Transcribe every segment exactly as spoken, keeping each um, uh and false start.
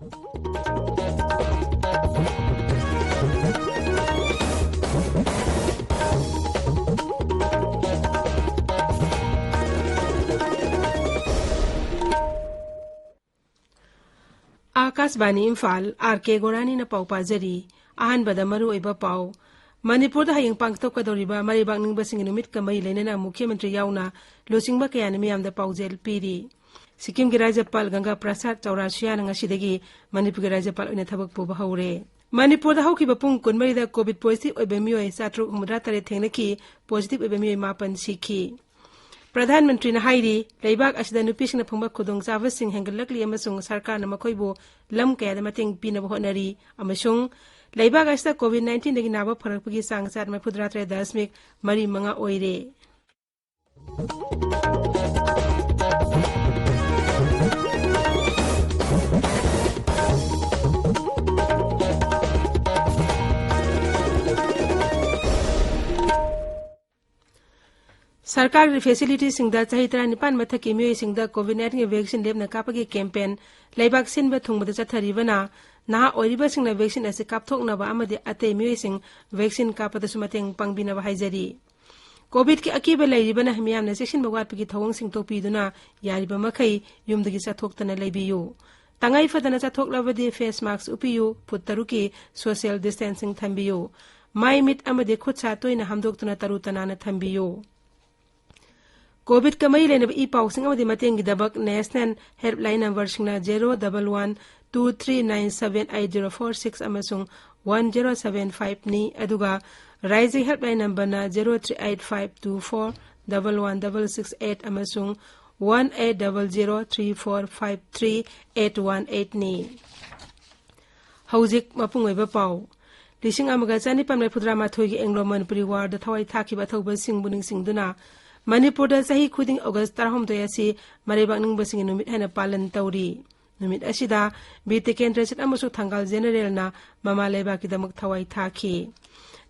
ꯑꯥꯀꯥꯁꯕꯥꯅꯤ Imphal, R ꯀꯦ ꯒꯣꯔꯥꯅꯤꯅ ꯄꯥꯎ ꯄꯥꯖꯔꯤ꯫ ꯑꯍꯥꯟꯕꯗ ꯃꯔꯨꯑꯣꯏꯕ ꯄꯥꯎ꯫ ꯃꯅꯤꯄꯨꯔꯗ ꯍꯌꯦꯡ ꯄꯥꯡꯊꯣꯛꯀꯗꯧꯔꯤꯕ ꯃꯔꯩꯕꯥꯛ ꯅꯤꯡꯕꯁꯤꯡꯒꯤ ꯅꯨꯃꯤꯠꯀ ꯃꯔꯤ ꯂꯩꯅꯅ ꯃꯨꯈ꯭ꯌ ꯃꯟꯇ꯭ꯔꯤ ꯌꯥꯎꯅ ꯂꯨꯆꯤꯡꯕ ꯀꯌꯥꯅ ꯃꯤꯌꯥꯝꯗ ꯄꯥꯎꯖꯦꯜ ꯄꯤꯔꯤ꯫ ꯁꯤꯛꯀꯤꯝꯒꯤ ꯔꯥꯖ꯭ꯌꯄꯥꯜ ꯒꯪꯒꯥ ꯄ꯭ꯔꯁꯥꯗ ꯆꯧꯔꯥꯁꯤꯌꯥꯅ ꯉꯁꯤꯗꯒꯤ ꯃꯅꯤꯄꯨꯔꯒꯤ ꯔꯥꯖ꯭ꯌꯄꯥꯜ ꯑꯣꯏꯅ ꯊꯕꯛ ꯄꯨꯕ ꯍꯧꯔꯦ꯫ ꯃꯅꯤꯄꯨꯔꯗ ꯍꯧꯈꯤꯕ ꯄꯨꯡ ꯀꯨꯟꯃꯔꯤꯗ ꯀꯣꯚꯤꯗ ꯄꯣꯖꯤꯇꯤꯚ ꯑꯣꯏꯕ ꯃꯤꯑꯣꯏ ꯆꯥꯇ꯭ꯔꯨꯛ ꯍꯨꯝꯐꯨꯇꯔꯥ ꯇꯔꯦꯠ ꯊꯦꯡꯅꯈꯤ꯫ ꯄꯣꯖꯤꯇꯤꯚ ꯑꯣꯏꯕ ꯃꯤꯑꯣꯏ ꯃꯥꯄꯟ ꯁꯤꯈꯤ꯫ ꯄ꯭ꯔꯙꯥꯟ ꯃꯟꯇ꯭ꯔꯤꯅ ꯍꯥꯏꯔꯤ, ꯂꯩꯕꯥꯛ ꯑꯁꯤꯗ ꯅꯨꯄꯤꯁꯤꯡꯅ ꯐꯪꯕ ꯈꯨꯗꯣꯡꯆꯥꯕꯁꯤꯡ ꯍꯦꯟꯒꯠꯂꯛꯂꯤ ꯑꯃꯁꯨꯡ ꯁꯔꯀꯥꯔꯅ ꯃꯈꯣꯏꯕꯨ ꯂꯝ ꯀꯌꯥꯗ ꯃꯇꯦꯡ ꯄꯤꯅꯕ ꯍꯣꯠꯅꯔꯤ ꯑꯃꯁꯨꯡ ꯂꯩꯕꯥꯛ ꯑꯁꯤꯗ ꯀꯣꯚꯤꯗ ꯅꯥꯏꯟꯇꯤꯟꯗꯒꯤ ꯅꯥꯕ ꯐꯔꯛꯄꯒꯤ ꯆꯥꯡ ꯆꯥꯗ ꯃꯔꯤꯐꯨꯇꯔꯥ ꯇꯔꯦꯠ ꯗꯁꯃꯤꯛ ꯃꯔꯤ ꯃꯉꯥ ꯑꯣꯏꯔꯦ꯫ ꯁꯔꯀꯥꯔꯒꯤ ꯐꯦꯁꯤꯂꯤꯇꯤꯁꯤꯡꯗ ꯆꯍꯤ ꯇꯔꯥꯅꯤꯄꯥꯟ ꯃꯊꯛꯀꯤ ꯃꯤꯑꯣꯏꯁꯤꯡꯗ ꯀꯣꯚꯤꯗ ꯅꯥꯏꯟꯇꯤꯟꯒꯤ ꯚꯦꯛꯁꯤꯟ ꯂꯦꯞꯅ ꯀꯥꯞꯄꯒꯤ ꯀꯦꯝꯄꯦꯟ ꯂꯩꯕꯥꯛ ꯁꯤꯟꯕ ꯊꯨꯡꯕꯗ ꯆꯠꯊꯔꯤꯕꯅ, ꯅꯍꯥ ꯑꯣꯏꯔꯤꯕꯁꯤꯡꯅ ꯚꯦꯛꯁꯤꯟ ꯑꯁꯤ ꯀꯥꯞꯊꯣꯛꯅꯕ ꯑꯃꯗꯤ ꯑꯇꯩ ꯃꯤꯑꯣꯏꯁꯤꯡ ꯚꯦꯛꯁꯤꯟ ꯀꯥꯞꯄꯗꯁꯨ ꯃꯇꯦꯡ ꯄꯥꯡꯕꯤꯅꯕ ꯍꯥꯏꯖꯔꯤ꯫ ꯀꯣꯚꯤꯗꯀꯤ ꯑꯀꯤꯕ ꯂꯩꯔꯤꯕꯅ ꯃꯤꯌꯥꯝꯅ ꯆꯦꯛꯁꯤꯟꯕ ꯋꯥꯠꯄꯒꯤ ꯊꯧꯑꯣꯡꯁꯤꯡ ꯇꯣꯛꯄꯤꯗꯨꯅ ꯌꯥꯔꯤꯕ ꯃꯈꯩ ꯌꯨꯝꯗꯒꯤ ꯆꯠꯊꯣꯛꯇꯅ ꯂꯩꯕꯤꯌꯨ꯫ ꯇꯉꯥꯏ ꯐꯗꯅ ꯆꯠꯊꯣꯛꯂꯕꯗꯤ ꯐꯦꯁ ꯃꯥꯛꯁ ꯎꯞꯄꯤꯌꯨ, ꯐꯨꯠ ꯇꯔꯨꯛꯀꯤ ꯁꯣꯁꯤꯌꯦꯜ ꯗꯤꯁꯇꯦꯟꯁꯤꯡ ꯊꯝꯕꯤꯌꯨ꯫ ꯃꯥꯏ ꯃꯤꯠ ꯑꯃꯗꯤ ꯈꯨꯠ ꯁꯥ ꯇꯣꯏꯅ ꯍꯥꯝꯗꯣꯛꯇꯨꯅ ꯇꯔꯨ ꯇꯅꯥꯟꯅ ꯊꯝꯕꯤꯌꯨ꯫ ꯀꯣꯚꯤꯗꯀ ꯃꯔꯤ ꯂꯩꯅꯕ ꯏ ꯄꯥꯎꯁꯤꯡ ꯑꯃꯗꯤ ꯃꯇꯦꯡꯒꯤꯗꯃꯛ ꯅꯦꯁꯅꯦꯜ ꯍꯦꯜꯞꯂꯥꯏꯟ ꯅꯝꯕꯔꯁꯤꯡꯅ zero double one two three nine seven eight zero four six ꯑꯃꯁꯨꯡ ꯋꯥꯟ ꯖꯦꯔꯣ ꯁꯚꯦꯟ ꯐꯥꯏꯚꯅꯤ, ꯑꯗꯨꯒ ꯔꯥꯏꯖ꯭ꯌ ꯍꯦꯜꯞꯂꯥꯏꯟ ꯅꯝꯕꯔꯅ zero three eight five two four double one double six eight ꯑꯃꯁꯨꯡ one eight double zero three four five three eight one ꯑꯩꯠꯅꯤ꯫ ꯍꯧꯖꯤꯛ ꯃꯄꯨꯡ ꯑꯣꯏꯕ ꯄꯥꯎ꯫ ꯂꯤꯁꯤꯡ ꯑꯃꯒ ꯆꯅꯤꯄꯥꯟ ꯃꯔꯤꯐꯨꯇꯔꯥ ꯃꯥꯊꯣꯏꯒꯤ ꯑꯦꯡꯒ꯭ꯂꯣ ꯃꯅꯤꯄꯨꯔꯤ ꯋꯥꯔꯗ ꯊꯋꯥꯏ ꯊꯥꯈꯤꯕ ꯑꯊꯧꯕꯁꯤꯡꯕꯨ ꯅꯤꯡꯁꯤꯡꯗꯨꯅ ꯃꯅꯤꯄꯨꯔꯗ ꯆꯍꯤ ꯈꯨꯗꯤꯡ ꯑꯣꯒꯁ ꯇꯔꯥꯍꯨꯝꯗꯣꯏ ꯑꯁꯤ ꯃꯔꯩꯕꯥꯛ ꯅꯤꯡꯕꯁꯤꯡꯒꯤ ꯅꯨꯃꯤꯠ ꯍꯥꯏꯅ ꯄꯥꯂꯟ ꯇꯧꯔꯤ꯫ ꯅꯨꯃꯤꯠ ꯑꯁꯤꯗ ꯕꯤꯔ ꯇꯤꯀꯦꯟꯗ꯭ꯔꯖꯤꯠ ꯑꯃꯁꯨꯡ ꯊꯪꯒꯥꯜ ꯖꯦꯅꯔꯦꯜꯅ ꯃꯃꯥ ꯂꯩꯕꯥꯛꯀꯤꯗꯃꯛ ꯊꯋꯥꯏ ꯊꯥꯈꯤ꯫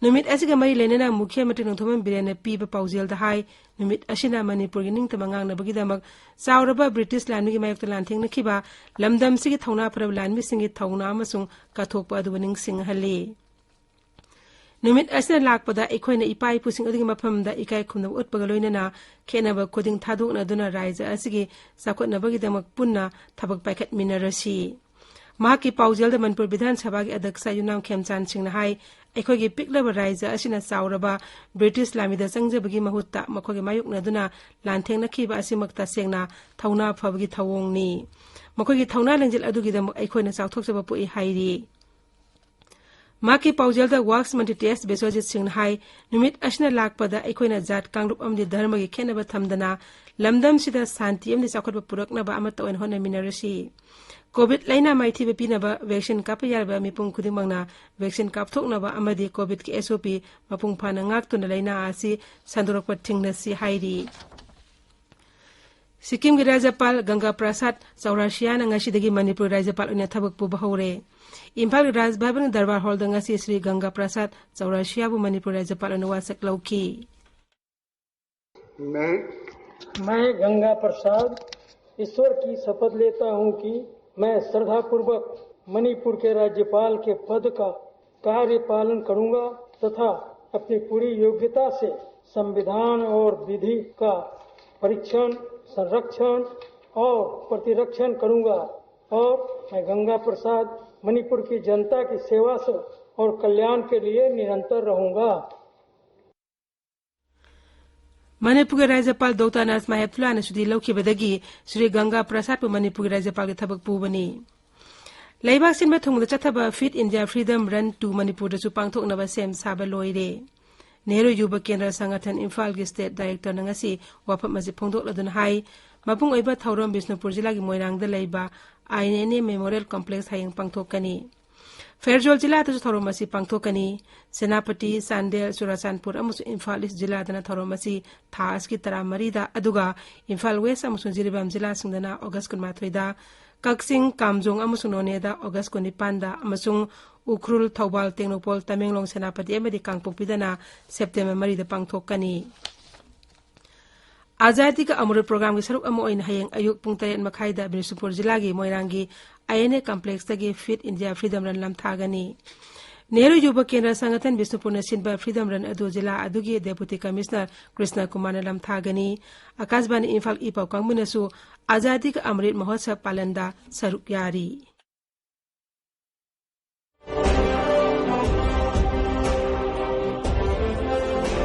ꯅꯨꯃꯤꯠ ꯑꯁꯤꯒ ꯃꯔꯤ ꯂꯩꯅꯅ ꯃꯨꯈ꯭ꯌ ꯃꯟꯇ꯭ꯔꯤ ꯅꯣꯡꯊꯣꯝꯕꯝ ꯕꯤꯔꯦꯟꯅ ꯄꯤꯕ ꯄꯥꯎꯖꯦꯜꯗ ꯍꯥꯏ, ꯅꯨꯃꯤꯠ ꯑꯁꯤꯅ ꯃꯅꯤꯄꯨꯔꯒꯤ ꯅꯤꯡꯇꯝꯕ ꯉꯥꯛꯅꯕꯒꯤꯗꯃꯛ ꯆꯥꯎꯔꯕ ꯕ꯭ꯔꯤꯇꯤꯁ ꯂꯥꯟꯃꯤꯒꯤ ꯃꯥꯌꯣꯛꯇ ꯂꯥꯟꯊꯦꯡꯅꯈꯤꯕ ꯂꯝꯗꯝꯁꯤꯒꯤ ꯊꯧꯅꯥ ꯐꯔꯕ ꯂꯥꯟꯃꯤꯁꯤꯡꯒꯤ ꯊꯧꯅꯥ ꯑꯃꯁꯨꯡ ꯀꯠꯊꯣꯛꯄ ꯑꯗꯨꯕꯨ ꯅꯤꯡꯁꯤꯡꯍꯜꯂꯤ꯫ ꯅꯨꯃꯤꯠ ꯑꯁꯤꯅ ꯂꯥꯛꯄꯗ ꯑꯩꯈꯣꯏꯅ ꯏꯄꯥ ꯏꯄꯨꯁꯤꯡ ꯑꯗꯨꯒꯤ ꯃꯐꯝꯗ ꯏꯀꯥꯏ ꯈꯨꯝꯅꯕ ꯎꯠꯄꯒ ꯂꯣꯏꯅꯅ ꯈꯦꯠꯅꯕ ꯈꯨꯗꯤꯡ ꯊꯥꯗꯣꯛꯅꯗꯨꯅ ꯔꯥꯏꯖ ꯑꯁꯤꯒꯤ ꯆꯥꯎꯈꯠꯅꯕꯒꯤꯗꯃꯛ ꯄꯨꯟꯅ ꯊꯕꯛ ꯄꯥꯏꯈꯠꯃꯤꯟꯅꯔꯁꯤ꯫ ꯃꯍꯥꯛꯀꯤ ꯄꯥꯎꯖꯦꯜꯗ ꯃꯅꯤꯄꯨꯔ ꯕꯤꯙꯥꯟ ꯁꯚꯥꯒꯤ ꯑꯗ꯭ꯌꯛꯁ ꯌꯨꯝꯅꯥꯝ ꯈꯦꯝꯆꯥꯟ ꯁꯤꯡꯅ ꯍꯥꯏ, ꯑꯩꯈꯣꯏꯒꯤ ꯄꯤꯛꯂꯕ ꯔꯥꯏꯖ ꯑꯁꯤꯅ ꯆꯥꯎꯔꯕ ꯕ꯭ꯔꯤꯇꯤꯁ ꯂꯥꯟꯃꯤꯗ ꯆꯪꯖꯕꯒꯤ ꯃꯍꯨꯠꯇ ꯃꯈꯣꯏꯒ ꯃꯥꯌꯣꯛꯅꯗꯨꯅ ꯂꯥꯟꯊꯦꯡꯅꯈꯤꯕ ꯑꯁꯤꯃꯛ ꯇꯁꯦꯡꯅ ꯊꯧꯅꯥ ꯐꯕꯒꯤ ꯊꯧꯑꯣꯡꯅꯤ꯫ ꯃꯈꯣꯏꯒꯤ ꯊꯧꯅꯥ ꯂꯤꯡꯖꯦꯜ ꯑꯗꯨꯒꯤꯗꯃꯛ ꯑꯩꯈꯣꯏꯅ ꯆꯥꯎꯊꯣꯛꯆꯕ ꯄꯣꯛꯏ ꯍꯥꯏꯔꯤ꯫ ꯃꯍꯥꯛꯀꯤ ꯄꯥꯎꯖꯦꯜꯗ ꯋꯥꯛꯁ ꯃꯟꯇ꯭ꯔꯤ ꯇꯤ ꯑꯦꯁ ꯕꯤꯁ꯭ꯋꯖꯤꯠ ꯁꯤꯡꯅ ꯍꯥꯏ, ꯅꯨꯃꯤꯠ ꯑꯁꯤꯅ ꯂꯥꯛꯄꯗ ꯑꯩꯈꯣꯏꯅ ꯖꯥꯠ, ꯀꯥꯡꯂꯨꯞ ꯑꯃꯗꯤ ꯙꯔꯃꯒꯤ ꯈꯦꯠꯅꯕ ꯊꯝꯗꯅ ꯂꯝꯗꯝꯁꯤꯗ ꯁꯥꯟꯇꯤ ꯑꯃꯗꯤ ꯆꯥꯎꯈꯠꯄ ꯄꯨꯔꯛꯅꯕ ꯑꯃꯠꯇ ꯑꯣꯏꯅ ꯍꯣꯠꯅꯃꯤꯟꯅꯔꯁꯤ꯫ ꯀꯣꯚꯤꯗ ꯂꯥꯏꯅꯥ ꯃꯥꯏꯊꯤꯕ ꯄꯤꯅꯕ ꯚꯦꯛꯁꯤꯟ ꯀꯥꯞꯄ ꯌꯥꯔꯕ ꯃꯤꯄꯨꯝ ꯈꯨꯗꯤꯡꯃꯛꯅ ꯚꯦꯛꯁꯤꯟ ꯀꯥꯞꯊꯣꯛꯅꯕ ꯑꯃꯗꯤ ꯀꯣꯚꯤꯗꯀꯤ ꯑꯦꯁ ꯑꯣ ꯄꯤ ꯃꯄꯨꯡ ꯐꯥꯅ ꯉꯥꯛꯇꯨꯅ ꯂꯥꯏꯅꯥ ꯑꯁꯤ ꯁꯟꯗꯣꯔꯛꯄ ꯊꯤꯡꯅꯁꯤ ꯍꯥꯏꯔꯤ꯫ ꯁꯤꯛꯀꯤꯝꯒꯤ ꯔꯥꯖ꯭ꯌꯄꯥꯜ ꯒꯪꯒꯥ ꯄ꯭ꯔꯁꯥꯗ ꯆꯧꯔꯥꯁꯤꯌꯥꯅ ꯉꯁꯤꯗꯒꯤ ꯃꯅꯤꯄꯨꯔ ꯔꯥꯖ꯭ꯌꯄꯥꯜ ꯑꯣꯏꯅ ꯊꯕꯛ ꯄꯨꯕ ꯍꯧꯔꯦ꯫ ꯏꯝꯐꯥꯜꯒꯤ ꯔꯥꯖ ꯚꯕꯟꯒꯤ ꯗꯔꯕꯥꯔ ꯍꯣꯜꯗ ꯉꯁꯤ ꯁ꯭ꯔꯤ ꯒꯪꯒꯥ ꯄ꯭ꯔꯁꯥꯗ ꯆꯧꯔꯥꯁꯤꯌꯥꯕꯨ ꯃꯅꯤꯄꯨꯔ ꯔꯥꯖ꯭ꯌꯄꯥꯜ ꯑꯣꯏꯅ ꯋꯥꯁꯛ ꯂꯧꯈꯤ꯫ मैं मैं गंगा प्रसाद ईश्वर की शपथ लेता हूं कि मैं श्रद्धापूर्वक मणिपुर के राज्यपाल के पद का कार्य पालन करूंगा तथा अपनी पूरी योग्यता से संविधान और विधि का परीक्षण, संरक्षण और प्रतिरक्षण करूंगा और मैं गंगा प्रसाद मणिपुर की जनता की सेवा से और कल्याण के लिए निरंतर रहूंगा। ꯃꯅꯤꯄꯨꯔꯒꯤ ꯔꯥꯖ꯭ꯌꯄꯥꯜ ꯗꯣꯛꯇꯔ ꯑꯅꯥꯁ ꯃꯍꯦꯕꯇꯨꯂꯥꯅ ꯁꯨꯇꯤ ꯂꯧꯈꯤꯕꯗꯒꯤ ꯁ꯭ꯔꯤ ꯒꯪꯒꯥ ꯄ꯭ꯔꯁꯥꯗꯄꯨ ꯃꯅꯤꯄꯨꯔꯒꯤ ꯔꯥꯖ꯭ꯌꯄꯥꯜꯒꯤ ꯊꯕꯛ ꯄꯨꯕꯅꯤ꯫ ꯂꯩꯕꯥꯛ ꯁꯤꯟꯕ ꯊꯨꯡꯅ ꯆꯠꯊꯕ fit India freedom run two ꯃꯅꯤꯄꯨꯔꯗꯁꯨ ꯄꯥꯡꯊꯣꯛꯅꯕ ꯁꯦꯝ ꯁꯥꯕ ꯂꯣꯏꯔꯦ꯫ ꯅꯦꯍꯔꯨ ꯌꯨꯕ ꯀꯦꯟꯗ꯭ꯔ ꯁꯪꯒꯊꯟ ꯏꯝꯐꯥꯜꯒꯤ ꯁ꯭ꯇꯦꯠ ꯗꯥꯏꯔꯦꯛꯇꯔꯅ ꯉꯁꯤ ꯋꯥꯐꯝ ꯑꯁꯤ ꯐꯣꯡꯗꯣꯛꯂꯗꯨꯅ ꯍꯥꯏ, ꯃꯄꯨꯡ ꯑꯣꯏꯕ ꯊꯧꯔꯝ ꯕꯤꯁꯅꯨꯄꯨꯔ ꯖꯤꯂꯥꯒꯤ ꯃꯣꯏꯔꯥꯡꯗ ꯂꯩꯕ ꯑꯥꯏ ꯑꯦꯟ ꯑꯦ ꯃꯦꯃꯣꯔꯤꯌꯦꯜ ꯀꯝꯄ꯭ꯂꯦꯛꯁ ꯍꯌꯦꯡ ꯄꯥꯡꯊꯣꯛꯀꯅꯤ꯫ ꯐꯦꯔꯖꯣꯜ ꯖꯤꯂꯥꯗꯁꯨ ꯊꯧꯔꯝ ꯑꯁꯤ ꯄꯥꯡꯊꯣꯛꯀꯅꯤ꯫ ꯁꯦꯅꯥꯄꯇꯤ, ꯆꯥꯟꯗꯦꯜ, ꯆꯨꯔꯥꯆꯥꯟꯄꯨꯔ ꯑꯃꯁꯨꯡ ꯏꯝꯐꯥꯜ ꯏꯁ꯭ꯠ ꯖꯤꯂꯥꯗꯅ ꯊꯧꯔꯝ ꯑꯁꯤ ꯊꯥ ꯑꯁꯤꯒꯤ ꯇꯔꯥꯃꯔꯤꯗ, ꯑꯗꯨꯒ ꯏꯝꯐꯥꯜ ꯋꯦꯁ꯭ꯠ ꯑꯃꯁꯨꯡ ꯖꯤꯔꯤꯕꯥꯝ ꯖꯤꯂꯥꯁꯤꯡꯗꯅ ꯑꯣꯒꯁ꯭ꯠ ꯀꯨꯟꯃꯥꯊꯣꯏꯗ ꯀꯛꯆꯤꯡ, ꯀꯥꯝꯖꯣꯡ ꯑꯃꯁꯨꯡ ꯅꯣꯅꯦꯗ ꯑꯣꯒꯁ ꯀꯨꯟꯅꯤꯄꯥꯟꯗ ꯑꯃꯁꯨꯡ ꯎꯈ꯭ꯔꯨꯜ, ꯊꯧꯕꯥꯜ, ꯇꯦꯡꯅꯧꯄꯜ, ꯇꯃꯦꯡꯂꯣꯡ, ꯁꯦꯅꯥꯄꯇꯤ ꯑꯃꯗꯤ ꯀꯥꯡꯄꯣꯛꯄꯤꯗꯅ ꯁꯦꯞꯇꯦꯝꯕꯔ ꯃꯔꯤꯗ ꯄꯥꯡꯊꯣꯛꯀꯅꯤ꯫ ꯑꯖꯥꯗꯤ ꯀ ꯑꯃꯔꯨꯠ ꯄ꯭ꯔꯣꯒ꯭ꯔꯥꯝꯒꯤ ꯁꯔꯨꯛ ꯑꯃ ꯑꯣꯏꯅ ꯍꯌꯦꯡ ꯑꯌꯨꯛ ꯄꯨꯡ ꯇꯔꯦꯠ ꯃꯈꯥꯏꯗ ꯕꯤꯁꯅꯨꯄꯨꯔ ꯖꯤꯂꯥꯒꯤ ꯃꯣꯏꯔꯥꯡꯒꯤ ꯑꯥꯏ ꯑꯦꯟ ꯑꯦ ꯀꯝꯄ꯭ꯂꯦꯛꯁꯇꯒꯤ ꯐꯤꯠ ꯏꯟꯗꯤꯌꯥ ꯐ꯭ꯔꯤꯗꯝ ꯔꯟ ꯂꯝꯊꯥꯒꯅꯤ꯫ ꯅꯦꯍꯔꯨ ꯌꯨꯕ ꯀꯦꯟꯗ꯭ꯔ ꯁꯪꯒꯊꯟ ꯕꯤꯁꯅꯨꯄꯨꯔꯅ ꯁꯤꯟꯕ ꯐ꯭ꯔꯤꯗꯝ ꯔꯟ ꯑꯗꯨ ꯖꯤꯂꯥ ꯑꯗꯨꯒꯤ ꯗꯦꯄꯨꯇꯤ ꯀꯃꯤꯁꯅꯔ ꯀ꯭ꯔꯤꯁꯅ ꯀꯨꯃꯥꯔꯅ ꯂꯝꯊꯥꯒꯅꯤ꯫ ꯑꯀꯥꯁꯕꯥꯅꯤ ꯏꯝꯐꯥꯜ ꯏ ꯄꯥꯎ ꯀꯥꯡꯕꯨꯅꯁꯨ ꯑꯖꯥꯗꯤ ꯀ ꯑꯃꯔꯤꯠ ꯃꯍꯣꯠꯁꯕ ꯄꯥꯂꯟꯗ ꯁꯔꯨꯛ ꯌꯥꯔꯤ꯫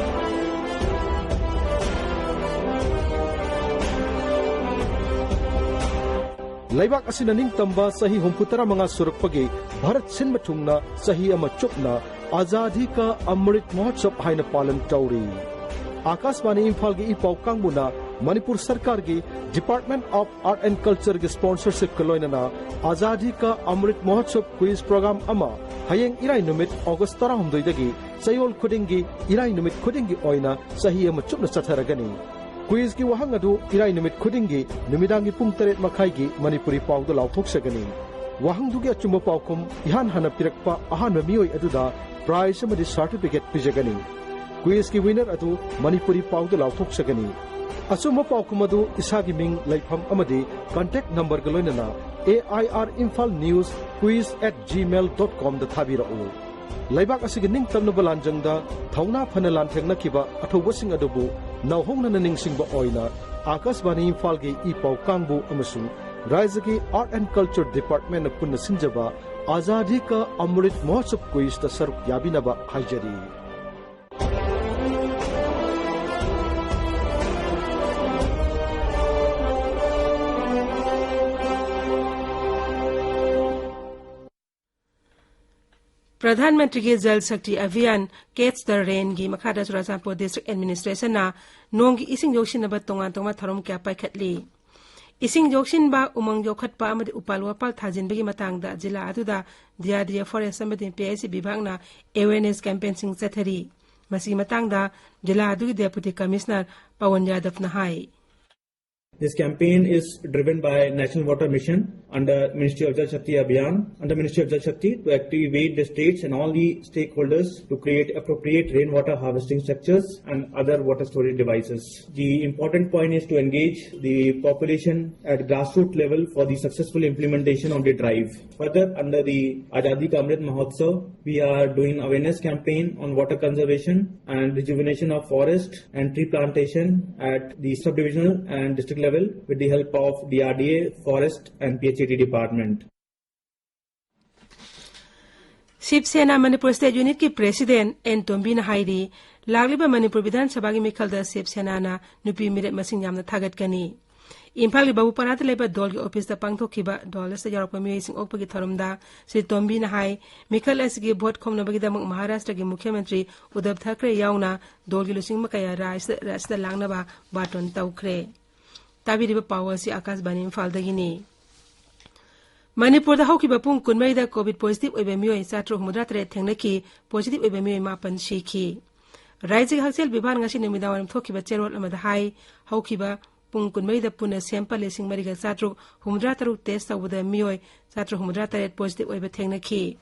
ꯂꯩꯕꯥꯛ ꯑꯁꯤꯅ ꯅꯤꯡꯇꯝꯕ ꯆꯍꯤ ꯍꯨꯝꯐꯨ ꯇꯔꯥꯃꯉꯥ ꯁꯨꯔꯛꯄꯒꯤ ꯚꯥꯔꯠ ꯁꯤꯟꯕ ꯊꯨꯡꯅ ꯆꯍꯤ ꯑꯃ ꯆꯨꯞꯅ ꯑꯖꯥꯗꯤ ꯀ ꯑꯃ꯭ꯔꯤꯠ ꯃꯍꯣꯠꯁꯕ ꯍꯥꯏꯅ ꯄꯥꯂꯟ ꯇꯧꯔꯤ꯫ ꯑꯥꯀꯥꯁꯕꯥꯅꯤ ꯏꯝꯐꯥꯜꯒꯤ ꯏ ꯄꯥꯎ ꯀꯥꯡꯕꯨꯅ ꯃꯅꯤꯄꯨꯔ ꯁꯔꯀꯥꯔꯒꯤ Department of Art and Cultureꯒꯤ sponsorshipꯀ ꯂꯣꯏꯅꯅ ꯑꯖꯥꯗꯤ ꯀ ꯑꯃ꯭ꯔꯤꯠ ꯃꯍꯣꯠꯁꯕ quiz program ꯑꯃ ꯍꯌꯦꯡ ꯏꯔꯥꯏ ꯅꯨꯃꯤꯠ ꯑꯣꯒꯁ ꯇꯔꯥꯍꯨꯝꯗꯣꯏꯗꯒꯤ ꯆꯌꯣꯜ ꯈꯨꯗꯤꯡꯒꯤ ꯏꯔꯥꯏ ꯅꯨꯃꯤꯠ ꯈꯨꯗꯤꯡꯒꯤ ꯑꯣꯏꯅ ꯆꯍꯤ ꯑꯃ ꯆꯨꯞꯅ ꯆꯠꯊꯔꯒꯅꯤ꯫ Quizꯀꯤ ꯋꯥꯍꯪ ꯑꯗꯨ ꯏꯔꯥꯏ ꯅꯨꯃꯤꯠ ꯈꯨꯗꯤꯡꯒꯤ ꯅꯨꯃꯤꯗꯥꯡꯒꯤ ꯄꯨꯡ ꯇꯔꯦꯠ ꯃꯈꯥꯏꯒꯤ ꯃꯅꯤꯄꯨꯔꯤ ꯄꯥꯎꯗ ꯂꯥꯎꯊꯣꯛꯆꯒꯅꯤ꯫ ꯋꯥꯍꯪꯗꯨꯒꯤ ꯑꯆꯨꯝꯕ ꯄꯥꯎꯈꯨꯝ ꯏꯍꯥꯟ ꯍꯥꯟꯅ ꯄꯤꯔꯛꯄ ꯑꯍꯥꯟꯕ ꯃꯤꯑꯣꯏ ꯑꯗꯨꯗ prize ꯑꯃꯗꯤ certificate ꯄꯤꯖꯒꯅꯤ꯫ Quizꯀꯤ winner ꯑꯗꯨ ꯃꯅꯤꯄꯨꯔꯤ ꯄꯥꯎꯗ ꯂꯥꯎꯊꯣꯛꯆꯒꯅꯤ꯫ ꯑꯆꯨꯝꯕ ꯄꯥꯎꯈꯨꯝ ꯑꯗꯨ ꯏꯁꯥꯒꯤ ꯃꯤꯡ, ꯂꯩꯐꯝ ꯑꯃꯗꯤ contact numberꯒ ꯂꯣꯏꯅꯅ A I R Imphal News Quiz at gmail dot comꯗ ꯊꯥꯕꯤꯔꯛꯎ꯫ ꯂꯩꯕꯥꯛ ꯑꯁꯤꯒꯤ ꯅꯤꯡꯇꯝꯅꯕ ꯂꯥꯟꯖꯪꯗ ꯊꯧꯅꯥ ꯐꯅ ꯂꯥꯟꯊꯦꯡꯅꯈꯤꯕ ꯑꯊꯧꯕꯁꯤꯡ ꯑꯗꯨꯕꯨ ꯅꯧꯍꯧꯅꯅ ꯅꯤꯡꯁꯤꯡꯕ ꯑꯣꯏꯅ ꯑꯥꯀꯥꯁꯕꯥꯅꯤ ꯏꯝꯐꯥꯜꯒꯤ ꯏ ꯄꯥꯎ ꯀꯥꯡꯕꯨ ꯑꯃꯁꯨꯡ ꯔꯥꯏꯖ꯭ꯌꯒꯤ Art and Culture Departmentꯅ ꯄꯨꯟꯅ ꯁꯤꯟꯖꯕ ꯑꯖꯥꯗꯤ ꯀ ꯑꯃ꯭ꯔꯤꯠ ꯃꯍꯣꯠꯁꯕ Quizꯇ ꯁꯔꯨꯛ ꯌꯥꯕꯤꯅꯕ ꯍꯥꯏꯖꯔꯤ꯫ ꯄ꯭ꯔꯙꯥꯟ ꯃꯟꯇ꯭ꯔꯤꯒꯤ ꯖꯜ ꯁꯛꯇꯤ ꯑꯚꯤꯌꯥꯟ Catch the Rainꯒꯤ ꯃꯈꯥꯗ ꯆꯨꯔꯥꯆꯥꯟꯄꯨꯔ District Administrationꯅ ꯅꯣꯡꯒꯤ ꯏꯁꯤꯡ ꯌꯣꯛꯁꯤꯟꯅꯕ ꯇꯣꯉꯥꯟ ꯇꯣꯉꯥꯟꯕ ꯊꯧꯔꯝ ꯀꯌꯥ ꯄꯥꯏꯈꯠꯂꯤ꯫ ꯏꯁꯤꯡ ꯌꯣꯛꯁꯤꯟꯕ, ꯎꯃꯪ ꯌꯣꯛꯈꯠꯄ ꯑꯃꯗꯤ ꯎꯄꯥꯜ ꯋꯥꯄꯥꯜ ꯊꯥꯖꯤꯟꯕꯒꯤ ꯃꯇꯥꯡꯗ ꯖꯤꯂꯥ ꯑꯗꯨꯗ D R D A Forest ꯑꯃꯗꯤ P I C ꯕꯤꯚꯥꯒꯅ awareness campaignꯁꯤꯡ ꯆꯠꯊꯔꯤ꯫ ꯃꯁꯤꯒꯤ ꯃꯇꯥꯡꯗ ꯖꯤꯂꯥ ꯑꯗꯨꯒꯤ Deputy Commissioner Pawan ꯌꯥꯗꯕꯅ high. This campaign is driven by National Water Mission under Ministry of Jal Shakti Abhiyan, under Ministry of Jal Shakti, to activate the states and all the stakeholders to create appropriate rainwater harvesting structures and other water storage devices. The important point is to engage the population at grassroots level for the successful implementation of the drive. Further, under the Azadi Ka Amrit Mahotsav, we are doing awareness campaign on water conservation and rejuvenation of forest and tree plantation at the subdivisional and district level with the help of D R D A, forest and P H E D department. Shiv Sena Manipur State Unit ꯀꯤ President N ꯇꯣꯝꯕꯤꯅ ꯍꯥꯏꯔꯤ, ꯂꯥꯛꯂꯤꯕ ꯃꯅꯤꯄꯨꯔ ꯕꯤꯙꯥꯟ ꯁꯚꯥꯒꯤ ꯃꯤꯈꯜꯗ ꯁꯤꯕ ꯁꯦꯅꯥꯅ ꯅꯨꯄꯤ ꯃꯤꯔꯦꯞ ꯃꯁꯤꯡ ꯌꯥꯝꯅ ꯊꯥꯒꯠꯀꯅꯤ꯫ ꯏꯝꯐꯥꯜꯒꯤ ꯕꯥꯕꯨꯄꯥꯔꯥꯗ ꯂꯩꯕ ꯗꯣꯜꯒꯤ ꯑꯣꯐꯤꯁꯇ ꯄꯥꯡꯊꯣꯛꯈꯤꯕ ꯗꯣꯜ ꯑꯁꯤꯗ ꯌꯥꯎꯔꯛꯄ ꯃꯤꯑꯣꯏꯁꯤꯡ ꯑꯣꯛꯄꯒꯤ ꯊꯧꯔꯝꯗ ꯁ꯭ꯔꯤ ꯇꯣꯝꯕꯤꯅ ꯍꯥꯏ, ꯃꯤꯈꯜ ꯑꯁꯤꯒꯤ ꯚꯣꯠ ꯈꯣꯝꯅꯕꯒꯤꯗꯃꯛ ꯃꯍꯥꯔꯥꯁꯇ꯭ꯔꯒꯤ ꯃꯨꯈ꯭ꯌ ꯃꯟꯇ꯭ꯔꯤ ꯎꯗꯕ ꯊꯥꯀ꯭ꯔꯦ ꯌꯥꯎꯅ ꯗꯣꯜꯒꯤ ꯂꯨꯆꯤꯡꯕ ꯀꯌꯥ ꯔꯥꯖ꯭ꯌꯗ ꯂꯥꯛꯅꯕ ꯕꯥꯇꯣꯟ ꯇꯧꯈ꯭ꯔꯦ꯫ ꯇꯥꯕꯤꯔꯤꯕ ꯄꯥꯎ ꯑꯁꯤ ꯑꯥꯀꯥꯁꯕꯥꯅꯤ ꯏꯝꯐꯥꯜꯗꯒꯤꯅꯤ꯫ ꯃꯅꯤꯄꯨꯔꯗ ꯍꯧꯈꯤꯕ ꯄꯨꯡ ꯀꯨꯟꯃꯔꯤꯗ ꯀꯣꯚꯤꯗ ꯄꯣꯖꯤꯇꯤꯚ ꯑꯣꯏꯕ ꯃꯤꯑꯣꯏ ꯆꯥꯇ꯭ꯔꯨꯛ ꯍꯨꯝꯐꯨꯇꯔꯥ ꯇꯔꯦꯠ ꯊꯦꯡꯅꯈꯤ꯫ ꯄꯣꯖꯤꯇꯤꯚ ꯑꯣꯏꯕ ꯃꯤꯑꯣꯏ ꯃꯥꯄꯟ ꯁꯤꯈꯤ꯫ ꯔꯥꯖ꯭ꯌꯒꯤ ꯍꯛꯁꯦꯜ ꯕꯤꯚꯥꯒꯅ ꯉꯁꯤ ꯅꯨꯃꯤꯗꯥꯡꯋꯥꯏꯔꯝ ꯊꯣꯛꯈꯤꯕ ꯆꯦꯔꯣꯜ ꯑꯃꯗ ꯍꯥꯏ, ꯍꯧꯈꯤꯕ ꯄꯨꯡ ꯀꯨꯟꯃꯔꯤꯗ ꯄꯨꯟꯅ ꯁꯦꯝꯄꯜ ꯂꯤꯁꯤꯡ ꯃꯔꯤꯒ ꯆꯥꯇ꯭ꯔꯨꯛ ꯍꯨꯝꯐꯨꯇꯔꯥ ꯇꯔꯨꯛ ꯇꯦꯁ ꯇꯧꯕꯗ ꯃꯤꯑꯣꯏ ꯆꯥꯇ꯭ꯔꯨꯛ ꯍꯨꯝꯐꯨꯇꯔꯥ ꯇꯔꯦꯠ ꯄꯣꯖꯤꯇꯤꯚ ꯑꯣꯏꯕ ꯊꯦꯡꯅꯈꯤ꯫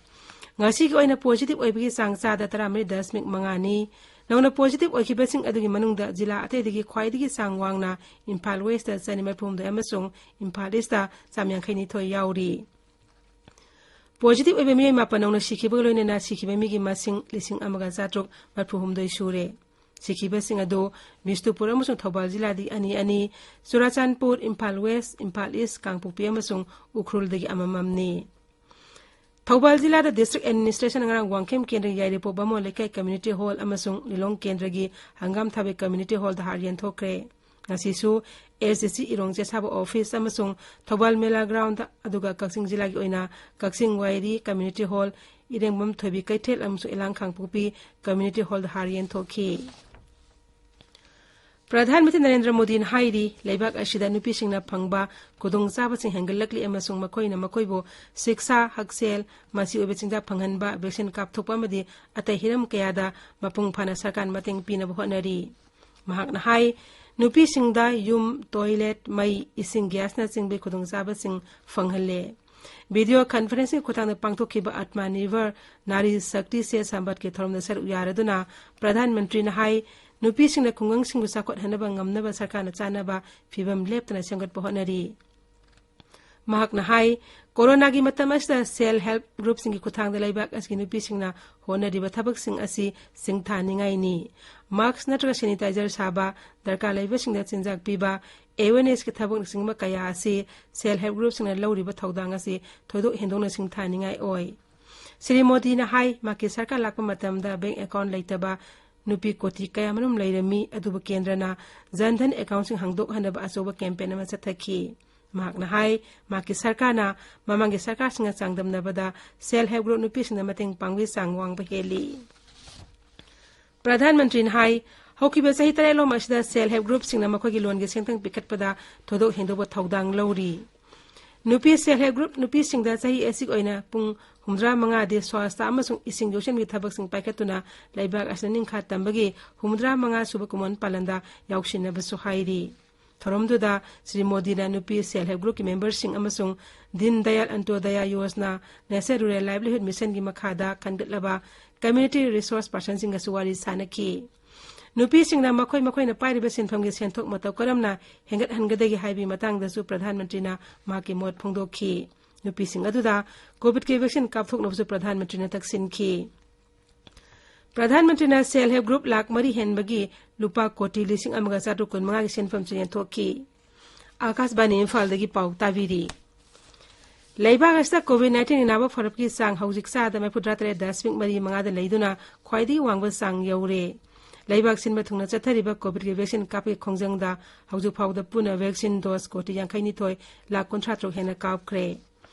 ꯉꯁꯤꯒꯤ ꯑꯣꯏꯅ ꯄꯣꯖꯤꯇꯤꯚ ꯑꯣꯏꯕꯒꯤ ꯆꯥꯡ ꯆꯥꯗ ꯇꯔꯥꯃꯔꯤ ꯗꯁꯃꯤꯛ ꯃꯉꯥꯅꯤ꯫ ꯅꯧꯅ ꯄꯣꯖꯤꯇꯤꯚ ꯑꯣꯏꯈꯤꯕꯁꯤꯡ ꯑꯗꯨꯒꯤ ꯃꯅꯨꯡꯗ ꯖꯤꯂꯥ ꯑꯇꯩꯗꯒꯤ ꯈ꯭ꯋꯥꯏꯗꯒꯤ ꯆꯥꯡ ꯋꯥꯡꯅ ꯏꯝꯐꯥꯜ ꯋꯦꯁꯇ ꯆꯅꯤ ꯃꯔꯤꯐꯨꯍꯨꯝꯗꯣꯏ ꯑꯃꯁꯨꯡ ꯏꯝꯐꯥꯜ ꯏꯁꯇ ꯆꯥꯝ ꯌꯥꯡꯈꯩ ꯅꯤꯊꯣꯏ ꯌꯥꯎꯔꯤ꯫ ꯄꯣꯖꯤꯇꯤꯚ ꯑꯣꯏꯕ ꯃꯤꯑꯣꯏ ꯃꯥꯄꯟ ꯅꯧꯅ ꯁꯤꯈꯤꯕꯒ ꯂꯣꯏꯅꯅ ꯁꯤꯈꯤꯕ ꯃꯤꯒꯤ ꯃꯁꯤꯡ ꯂꯤꯁꯤꯡ ꯑꯃꯒ ꯆꯥꯇ꯭ꯔꯨꯛ ꯃꯔꯤꯐꯨꯍꯨꯝꯗꯣꯏ ꯁꯨꯔꯦ꯫ ꯁꯤꯈꯤꯕꯁꯤꯡ ꯑꯗꯨ ꯕꯤꯁꯅꯨꯄꯨꯔ ꯑꯃꯁꯨꯡ ꯊꯧꯕꯥꯜ ꯖꯤꯂꯥꯗꯒꯤ ꯑꯅꯤ ꯑꯅꯤ, ꯆꯨꯔꯥꯆꯥꯟꯄꯨꯔ, ꯏꯝꯐꯥꯜ ꯋꯦꯁ, ꯏꯝꯐꯥꯜ ꯏꯁ, ꯀꯥꯡꯄꯣꯛꯄꯤ ꯑꯃꯁꯨꯡ ꯎꯈ꯭ꯔꯨꯜꯗꯒꯤ ꯑꯃꯃꯝꯅꯤ꯫ ꯊꯧꯕꯥꯜ ꯖꯤꯂꯥꯗ ꯗꯤꯁꯇ꯭ꯔꯤꯛ ꯑꯦꯗꯃꯤꯅꯤꯁꯇ꯭ꯔꯦꯁꯟꯅ ꯉꯔꯥꯡ ꯋꯥꯡꯈꯦꯝ ꯀꯦꯟꯗ꯭ꯔꯒꯤ ꯌꯥꯏꯔꯤꯄꯣꯛ ꯕꯥꯃꯣꯟ ꯂꯩꯀꯥꯏ ꯀꯝꯃ꯭ꯌꯨꯅꯤꯇꯤ ꯍꯣꯜ ꯑꯃꯁꯨꯡ ꯂꯤꯂꯣꯡ ꯀꯦꯟꯗ꯭ꯔꯒꯤ ꯍꯪꯒꯥꯝ ꯊꯥꯕꯩ ꯀꯝꯃ꯭ꯌꯨꯅꯤꯇꯤ ꯍꯣꯜꯗ ꯍꯥꯔ ꯌꯦꯟꯊꯣꯛꯈ꯭ꯔꯦ꯫ ꯉꯁꯤꯁꯨ ꯑꯦꯁ ꯗꯤ ꯁꯤ ꯏꯔꯣꯡ ꯆꯦꯁꯥꯕ ꯑꯣꯐꯤꯁ ꯑꯃꯁꯨꯡ ꯊꯧꯕꯥꯜ ꯃꯦꯂꯥ ꯒ꯭ꯔꯥꯎꯟꯗ, ꯑꯗꯨꯒ ꯀꯛꯆꯤꯡ ꯖꯤꯂꯥꯒꯤ ꯑꯣꯏꯅ ꯀꯛꯆꯤꯡ ꯋꯥꯏꯔꯤ ꯀꯝꯃ꯭ꯌꯨꯅꯤꯇꯤ ꯍꯣꯜ, ꯏꯔꯦꯡꯕꯝ ꯊꯣꯏꯕꯤ ꯀꯩꯊꯦꯜ ꯑꯃꯁꯨꯡ ꯏꯂꯥꯡ ꯀꯥꯡꯄꯣꯛꯄꯤ ꯀꯝꯃ꯭ꯌꯨꯅꯤꯇꯤ ꯍꯣꯜꯗ ꯍꯥꯔ ꯌꯦꯟꯊꯣꯛꯈꯤ꯫ ꯄ꯭ꯔꯙꯥꯟ ꯃꯟꯇ꯭ꯔꯤ ꯅꯔꯦꯟꯗ꯭ꯔ ꯃꯣꯗꯤꯅ ꯍꯥꯏꯔꯤ, ꯂꯩꯕꯥꯛ ꯑꯁꯤꯗ ꯅꯨꯄꯤꯁꯤꯡꯅ ꯐꯪꯕ ꯈꯨꯗꯣꯡꯆꯥꯕꯁꯤꯡ ꯍꯦꯟꯒꯠꯂꯛꯂꯤ ꯑꯃꯁꯨꯡ ꯃꯈꯣꯏꯅ ꯃꯈꯣꯏꯕꯨ ꯁꯤꯛꯁꯥ, ꯍꯛꯁꯦꯜ, ꯃꯆꯤ ꯑꯣꯏꯕ ꯆꯤꯟꯖꯥꯛ ꯐꯪꯍꯟꯕ, ꯚꯦꯛꯁꯤꯟ ꯀꯥꯞꯊꯣꯛꯄ ꯑꯃꯗꯤ ꯑꯇꯩ ꯍꯤꯔꯝ ꯀꯌꯥꯗ ꯃꯄꯨꯡ ꯐꯥꯅ ꯁꯔꯀꯥꯔꯅ ꯃꯇꯦꯡ ꯄꯤꯅꯕ ꯍꯣꯠꯅꯔꯤ꯫ ꯃꯍꯥꯛꯅ ꯍꯥꯏ, ꯅꯨꯄꯤꯁꯤꯡꯗ ꯌꯨꯝ, ꯇꯣꯏꯂꯦꯠ, ꯃꯩ, ꯏꯁꯤꯡ, ꯒ꯭ꯌꯥꯁꯅꯆꯤꯡꯕꯒꯤ ꯈꯨꯗꯣꯡꯆꯥꯕꯁꯤꯡ ꯐꯪꯍꯜꯂꯦ꯫ ꯚꯤꯗꯤꯑꯣ ꯀꯟꯐꯔꯦꯟꯁꯤꯡꯒꯤ ꯈꯨꯠꯊꯥꯡꯗ ꯄꯥꯡꯊꯣꯛꯈꯤꯕ ꯑꯠꯃꯥ ꯅꯤꯔꯚꯔ ꯅꯥꯔꯤ ꯁꯛꯇꯤ ꯁꯦ ꯁꯝꯕꯠꯀꯤ ꯊꯧꯔꯝꯗ ꯁꯔꯨꯛ ꯌꯥꯔꯗꯨꯅ ꯄ꯭ꯔꯙꯥꯟ ꯃꯟꯇ꯭ꯔꯤꯅ ꯍꯥꯏ, ꯅꯨꯄꯤꯁꯤꯡꯅ ꯈꯨꯡꯒꯪꯁꯤꯡꯕꯨ ꯆꯥꯎꯈꯠꯍꯟꯅꯕ ꯉꯝꯅꯕ ꯁꯔꯀꯥꯔꯅ ꯆꯥꯅꯕ ꯐꯤꯕꯝ ꯂꯦꯞꯇꯅ ꯁꯦꯝꯒꯠꯄ ꯍꯣꯠꯅꯔꯤ꯫ ꯃꯍꯥꯛꯅ ꯍꯥꯏ, ꯀꯣꯔꯣꯅꯥꯒꯤ ꯃꯇꯝ ꯑꯁꯤꯗ ꯁꯦꯜꯐ ꯍꯦꯜꯞ ꯒ꯭ꯔꯨꯞꯁꯤꯡꯒꯤ ꯈꯨꯠꯊꯥꯡꯗ ꯂꯩꯕꯥꯛ ꯑꯁꯤꯒꯤ ꯅꯨꯄꯤꯁꯤꯡꯅ ꯍꯣꯠꯅꯔꯤꯕ ꯊꯕꯛꯁꯤꯡ ꯑꯁꯤ ꯁꯤꯡꯊꯥꯅꯤꯡꯉꯥꯏꯅꯤ꯫ ꯃꯥꯛꯁ ꯅꯠꯇ꯭ꯔꯒ ꯁꯦꯅꯤꯇꯥꯏꯖꯔ ꯁꯥꯕ, ꯗꯔꯀꯥꯔ ꯂꯩꯕꯁꯤꯡꯗ ꯆꯤꯟꯖꯥꯛ ꯄꯤꯕ, ꯑꯦꯋꯦꯔꯅꯦꯁꯀꯤ ꯊꯕꯛꯅꯆꯤꯡꯕ ꯀꯌꯥ ꯑꯁꯤ ꯁꯦꯜꯐ ꯍꯦꯜꯞ ꯒ꯭ꯔꯨꯞꯁꯤꯡꯅ ꯂꯧꯔꯤꯕ ꯊꯧꯗꯥꯡ ꯑꯁꯤ ꯊꯣꯏꯗꯣꯛ ꯍꯦꯟꯗꯣꯛꯅ ꯁꯤꯡꯊꯥꯅꯤꯡꯉꯥꯏ ꯑꯣꯏ꯫ ꯁ꯭ꯔꯤ ꯃꯣꯗꯤꯅ ꯍꯥꯏ, ꯃꯍꯥꯛꯀꯤ ꯁꯔꯀꯥꯔ ꯂꯥꯛꯄ ꯃꯇꯝꯗ ꯕꯦꯡꯛ ꯑꯦꯀꯥꯎꯟ ꯂꯩꯇꯕ ꯅꯨꯄꯤ ꯀꯣꯇꯤ ꯀꯌꯥꯃꯔꯨꯝ ꯂꯩꯔꯝꯃꯤ, ꯑꯗꯨꯕꯨ ꯀꯦꯟꯗ꯭ꯔꯅ ꯖꯟ ꯙꯟ ꯑꯦꯀꯥꯎꯟꯁꯤꯡ ꯍꯥꯡꯗꯣꯛꯍꯟꯅꯕ ꯑꯆꯧꯕ ꯀꯦꯝꯄꯦꯟ ꯑꯃ ꯆꯠꯊꯈꯤ꯫ ꯃꯍꯥꯛꯅ ꯍꯥꯏ, ꯃꯍꯥꯛꯀꯤ ꯁꯔꯀꯥꯔꯅ ꯃꯃꯥꯡꯒꯤ ꯁꯔꯀꯥꯔꯁꯤꯡꯒ ꯆꯥꯡꯗꯝꯅꯕꯗ ꯁꯦꯜꯐ ꯍꯦꯜꯞ ꯒ꯭ꯔꯨꯞ ꯅꯨꯄꯤꯁꯤꯡꯗ ꯃꯇꯦꯡ ꯄꯥꯡꯕꯒꯤ ꯆꯥꯡ ꯋꯥꯡꯕ ꯍꯦꯜꯂꯤ꯫ ꯄ꯭ꯔꯙꯥꯟ ꯃꯟꯇ꯭ꯔꯤꯅ ꯍꯥꯏ, ꯍꯧꯈꯤꯕ ꯆꯍꯤ ꯇꯔꯦꯠꯂꯣꯝ ꯑꯁꯤꯗ ꯁꯦꯜꯐ ꯍꯦꯜꯞ ꯒ꯭ꯔꯨꯞꯁꯤꯡꯅ ꯃꯈꯣꯏꯒꯤ ꯂꯣꯟꯒꯤ ꯁꯦꯟꯊꯪ ꯄꯤꯈꯠꯄꯗ ꯊꯣꯏꯗꯣꯛ ꯍꯦꯟꯗꯣꯛꯄ ꯊꯧꯗꯥꯡ ꯂꯧꯔꯤ꯫ ꯅꯨꯄꯤ ꯁꯦꯜꯐ ꯍꯦꯜꯞ ꯒ꯭ꯔꯨꯞ ꯅꯨꯄꯤꯁꯤꯡꯗ ꯆꯍꯤ ꯑꯁꯤꯒꯤ ꯑꯣꯏꯅ ꯄꯨꯡ ꯍꯨꯝꯐꯨꯇꯔꯥ ꯃꯉꯥꯗꯤ ꯁ꯭ꯋꯥꯁꯊ ꯑꯃꯁꯨꯡ ꯏꯁꯤꯡ ꯌꯣꯛꯁꯤꯟꯕꯒꯤ ꯊꯕꯛꯁꯤꯡ ꯄꯥꯏꯈꯠꯇꯨꯅ ꯂꯩꯕꯥꯛ ꯑꯁꯤꯗ ꯅꯤꯡꯈꯥ ꯇꯝꯕꯒꯤ ꯍꯨꯝꯐꯨꯇꯔꯥ ꯃꯉꯥ ꯁꯨꯕ ꯀꯨꯝꯑꯣꯟ ꯄꯥꯂꯟꯗ ꯌꯥꯎꯁꯤꯟꯅꯕꯁꯨ ꯍꯥꯏꯔꯤ꯫ ꯊꯧꯔꯝꯗꯨꯗ ꯁ꯭ꯔꯤ ꯃꯣꯗꯤꯅ ꯅꯨꯄꯤ ꯁꯦꯜꯐ ꯍꯦꯜꯞ ꯒ꯭ꯔꯨꯞꯀꯤ ꯃꯦꯝꯕꯔꯁꯤꯡ ꯑꯃꯁꯨꯡ ꯗꯤꯟ ꯗꯌꯥꯜ ꯑꯟꯇꯣꯗꯌꯥ ꯌꯣꯖꯅꯥ ꯅꯦꯁꯅꯦꯜ ꯔꯨꯔꯦꯜ ꯂꯥꯏꯚꯂꯤꯍꯨꯗ ꯃꯤꯁꯟꯒꯤ ꯃꯈꯥꯗ ꯈꯟꯒꯠꯂꯕ ꯀꯝꯃ꯭ꯌꯨꯅꯤꯇꯤ ꯔꯤꯁꯣꯔꯁ ꯄꯥꯔꯁꯟꯁꯤꯡꯒꯁꯨ ꯋꯥꯔꯤ ꯁꯥꯅꯈꯤ꯫ ꯅꯨꯄꯤꯁꯤꯡꯅ ꯃꯈꯣꯏ ꯃꯈꯣꯏꯅ ꯄꯥꯏꯔꯤꯕ ꯁꯤꯟꯐꯝꯒꯤ ꯁꯦꯟꯊꯣꯛ ꯃꯇꯧ ꯀꯔꯝꯅ ꯍꯦꯟꯒꯠꯍꯟꯒꯗꯒꯦ ꯍꯥꯏꯕꯒꯤ ꯃꯇꯥꯡꯗꯁꯨ ꯄ꯭ꯔꯙꯥꯟ ꯃꯟꯇ꯭ꯔꯤꯅ ꯃꯍꯥꯛꯀꯤ ꯃꯣꯠ ꯐꯣꯡꯗꯣꯛꯈꯤ꯫ ꯅꯨꯄꯤꯁꯤꯡ ꯑꯗꯨꯗ ꯀꯣꯚꯤꯗꯀꯤ ꯚꯦꯛꯁꯤꯟ ꯀꯥꯞꯊꯣꯛꯅꯕꯁꯨ ꯄ꯭ꯔꯙꯥꯟ ꯃꯟꯇ꯭ꯔꯤꯅ ꯇꯛꯁꯤꯟꯈꯤ꯫ ꯄ꯭ꯔꯙꯥꯟ ꯃꯟꯇ꯭ꯔꯤꯅ ꯁꯦꯜꯐ ꯍꯦꯜꯞ ꯒ꯭ꯔꯨꯞ ꯂꯥꯈ ꯃꯔꯤ ꯍꯦꯟꯕꯒꯤ ꯂꯨꯄꯥ ꯀꯣꯇꯤ ꯂꯤꯁꯤꯡ ꯑꯃꯒ ꯆꯥꯇ꯭ꯔꯨꯛ ꯀꯨꯟꯃꯉꯥꯒꯤ ꯁꯦꯟꯐꯝꯁꯨ ꯌꯦꯟꯊꯣꯛꯈꯤ꯫ ꯑꯥꯀꯥꯁꯕꯥꯅꯤ ꯏꯝꯐꯥꯜꯗꯒꯤ ꯄꯥꯎ ꯇꯥꯕꯤꯔꯤ꯫ ꯂꯩꯕꯥꯛ ꯑꯁꯤꯗ ꯀꯣꯚꯤꯗ ꯅꯥꯏꯟꯇꯤꯟꯒꯤ ꯅꯥꯕ ꯐꯔꯛꯀꯤ ꯆꯥꯡ ꯍꯧꯖꯤꯛ ꯆꯥꯗ ꯃꯔꯤꯐꯨꯇꯔꯥ ꯇꯔꯦꯠ ꯗꯁꯃꯤꯛ ꯃꯔꯤ ꯃꯉꯥꯗ ꯂꯩꯗꯨꯅ ꯈ꯭ꯋꯥꯏꯗꯒꯤ ꯋꯥꯡꯕ ꯆꯥꯡ ꯌꯧꯔꯦ꯫ ꯂꯩꯕꯥꯛ ꯁꯤꯟꯕ ꯊꯨꯡꯅ ꯆꯠꯊꯔꯤꯕ ꯀꯣꯚꯤꯗꯀꯤ ꯚꯦꯛꯁꯤꯟ ꯀꯥꯞꯄꯒꯤ ꯈꯣꯡꯖꯪꯗ ꯍꯧꯖꯤꯛ ꯐꯥꯎꯕꯗ ꯄꯨꯟꯅ ꯚꯦꯛꯁꯤꯟ ꯗꯣꯁ ꯀꯣꯇꯤ ꯌꯥꯡꯈꯩ ꯅꯤꯊꯣꯏ ꯂꯥꯈ ꯀꯨꯟꯊ꯭ꯔꯥ ꯇꯔꯨꯛ ꯍꯦꯟꯅ ꯀꯥꯞꯈ꯭ꯔꯦ꯫